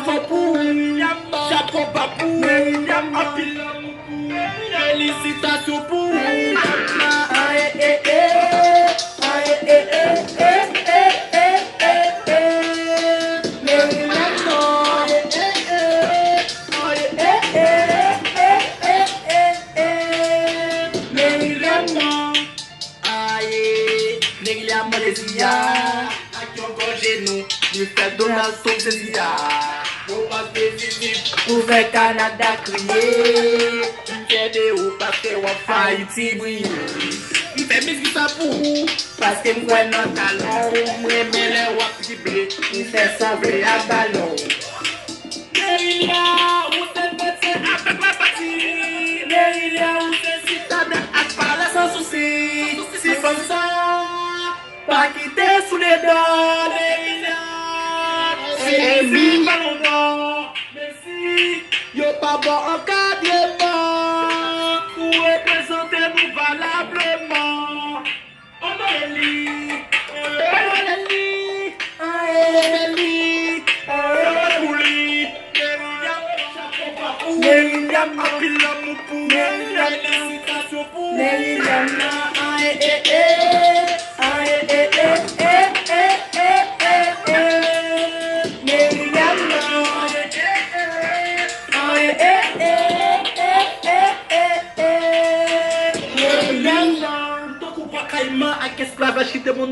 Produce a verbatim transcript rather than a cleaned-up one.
Chapo pou ou, chapo ba pou ou, anpil lanmou pou ou, felisitasyon pou ou. Aye, e, e, aye, e, e, e, e, e, e, e, Merilyam non. Aye, e, e, aye, e, e, e, e, e, e, Merilyam non. Aye, nèg li a mande Ziya ak yon gòje nou, li fè Donald Trump se Ziya. Ou pa spesifik pou fè Kanada kriye. M fyè de ou paske w ap fè Ayiti briye. M fè mizik sa pou ou paske m kwè nan talan w. M renmen lè w ap drible, m fè sove a balon. Gerilya, ou se medsen avèk lapati. Gerilya, ou se sitadèl ak palè san sousi. Si fanm sa pa kite sou le do. Gerilya, se enmi Balon dò. Mesi, yo pa ba w ankadreman. Ou reprezante nou valableman. Onore li, onore li, onore li, onore pou li. Merilyam, chapo ba pou ou. Merilyam, anpil lanmou pou ou. Merilyam, felisitasyon pou ou. Merilyam nan, aye, e, e, aye, e, e, e, e, e, e, e, e. Merilyam nan, aye, e, e, aye, e, e, e, e, e, e, Merilyam nan. Tankou bwa kayiman ak esklavaj ki te monte